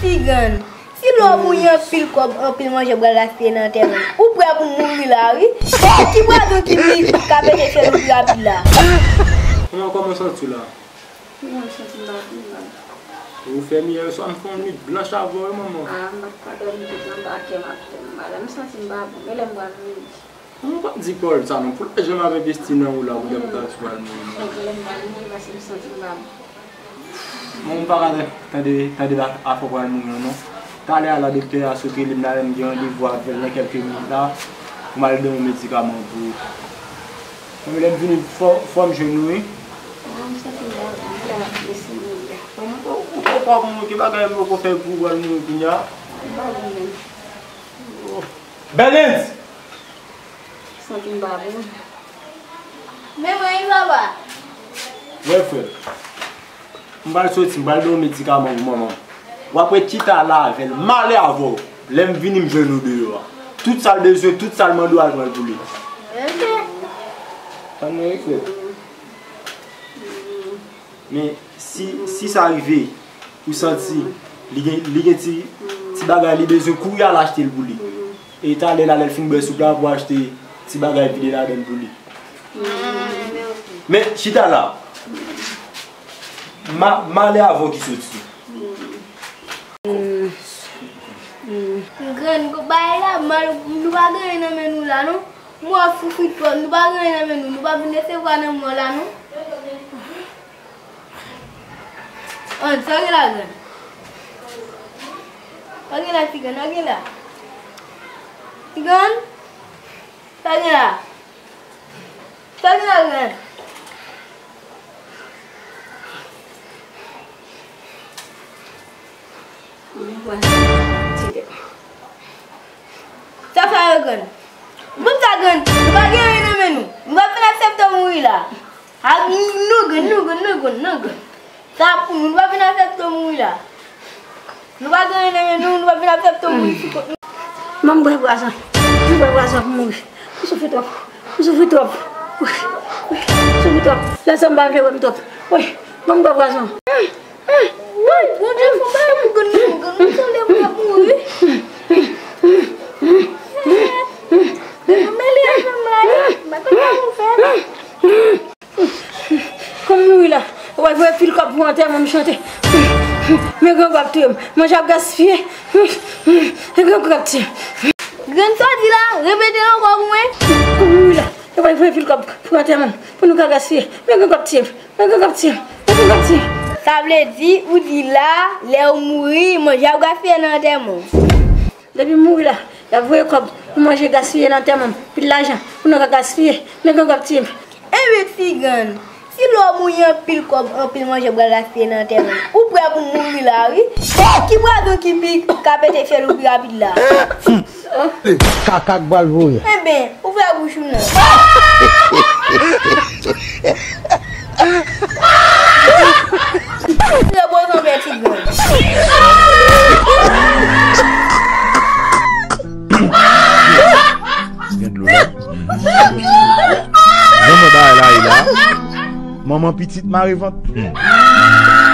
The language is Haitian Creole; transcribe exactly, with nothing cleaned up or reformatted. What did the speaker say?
Ti grann, si lè w mouri anpil kòb, anpil manje pral gaspiye nan antèman, ou prè pou mouri la wi. Ki pwazon ki pi ka pete fyèl ou pi rapid la? Kòman, kòman w santi w la? Mwen santi m pa pi mal. Ou fè m yè swa m fè yon nwit blanch avè w wi manman. Ah, m pa ka dòmi tout nan bakè m ap fè m mal. M santi m pa bon. Genlè m pral mouri. Ou pa di pawòl sa non. Pou lè janm ap envesti nan ou la, pou lè m ta sou al mouri non. Genlè m pral mouri paske m santi m pa bon. Mwen m pa ka tande, tande la afè w pral mouri an non. Talè a la doktè a sot rele m la, m gen randevou avè l nan kèlke minit la pou m al donn yon medikaman pou ou. Mwen lè m vini fò, fò m jwenn ou wi. Mwen m santi m pa bon, m pral ap lese mouri a. Mwen m poko, ou poko ap mouri, ki bagay m poko fè pou ou pral mouri kounye a? M pa bon menm. Bèlens! Santi m pa bon. Men mwen wi papa. Wè frè m. M pral soti, m pral ba w medikaman pou manman. W ap ret chita la avè l. Malè avè w. Lè m vini, m jwenn ou deyò a. Tout sa l bezwen, tout sa l mande w, al pran l pou li. Ok. Tann mwen wi frè m. Men si, si sa rive, ou santi li gen, li gen ti, ti bagay li bezwen, kouri al achte l pou li. E talè la, lè l fin bwè soup la, pou achte ti bagay vide ladann pou li. Men chita la. Ma, malè avè w ki soti. Grann, bagay la mal, nou pa gen anyen nan men nou la non. Mò soufri twòp, nou pa gen anyen nan men nou, nou pa vin resevwa nan mò la non. An, sa gen la grann? Sa gen la ti grann, sa gen la? Ti grann? Sa gen la? Sa gen la grann? Sa fè yo grann. Bon sa grann, nou pa gen anyen nan men nou. Nou pa fin aksepte w mouri la. A, nou grann, nou grann, nou grann, nou grann. Sa pou nou, nou pa fin aksepte w mouri la. Nou pa gen anyen nan men nou, nou pa fin aksepte w mouri sou kont nou. Ban m bwè pwazon. Ban m bwè pwazon pou m mouri. M soufri twòp. M soufri twòp. Wi, wi. M soufri twòp. Lè sa m pa vle wè m twòp. Wi. Ban m bwè pwazon. Woy, Bondye fè yon bagay pou grann nou, grann nou sanble pou l ap mouri. Grann nou mele avè m la wi, m pa konn sa pou m fè. Kòm m mouri la, w ap voye pil kòb pou antèman m chante. Men grangou ap touye m, manje ap gaspiye. Men grangou ap touye m. Grann sa w di la, repete l ankò pou mwen. Kòm m mouri la, w ap voye pil kòb pou antèman m, pou nou ka gaspiye. Men grangou ap touye m. Mwen gen kòb ti, mwen gen kòb ti. Sa vle di, ou di la, lè ou mouri, manje ap gaspiye nan antèman w. Depi m mouri la, y ap voye kòb pou manje gaspiye nan antèman m. Pil lajan, pou nou ka gaspiye. Mwen gen kòb ti. Enben ti grann, si lè ou mouri anpil kòb, anpil manje pral gaspiye nan antèman w. Ou prè pou mouri la wi. Ki pwazon ki pi ka pete fyèl ou pi rapid la? Kaka k pral voye. Enben, ouvè bouch ou non. Repoze anpè ti grann. Gen dlo la. Manman bagay la ye la. Manman pitit mare vant. Hmm.